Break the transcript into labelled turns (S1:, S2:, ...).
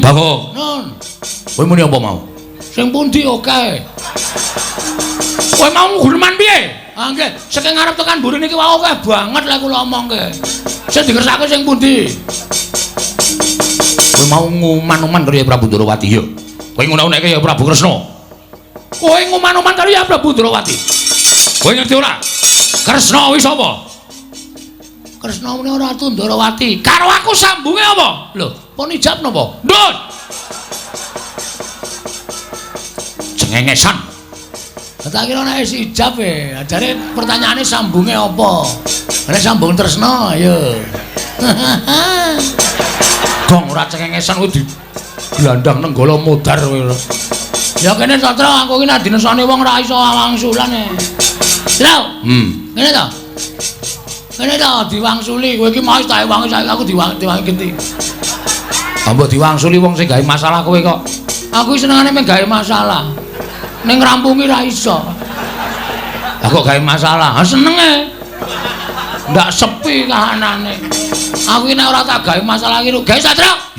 S1: Bagong,
S2: Nun,
S1: kowe muni apa mau?
S2: Sing pundi oke?
S1: Kowe mau guneman piye?
S2: Ah nggih, saking ngarep tekan mburi niki wau akeh banget lek kula omongke. Sing dikersake sing pundi?
S1: Kowe mau nguman-uman karo Kyai Prabu Ndorowati ya. Kowe ngono-ngono ya Prabu Kresna. Kowe nguman-uman karo Kyai Prabu Ndorowati. Kowe ngerti ora? Kresna kuwi sapa?
S2: Kresna muni Ratu Ndorowati.
S1: Karo aku sambunge apa?
S2: Lho, pun ijab napa?
S1: Ndut. Cengengesan.
S2: Tak kira nek wis ijab e. Ajare pertanyaane sambunge apa? Nek sambung tresna ayo.
S1: Gong ora cengengesan kuwi di glandang nenggala modar kowe.
S2: Ya kene Satra, aku iki nek dinesoni wong ora iso wangsulan e. Lho, kene to. Kene to diwangsuli, kowe iki mau tak ewangi, saiki aku diwangi genti.
S1: Mbok diwangsuli wong sing gawe masalah kowe kok.
S2: Aku senengane mung gawe masalah. Ning ngrampungi ra iso.
S1: Lah kok gawe masalah?
S2: Ha senenge. Ndak sepi kahanane. Aku iki nek ora tak gawe masalah iki gawe Satra.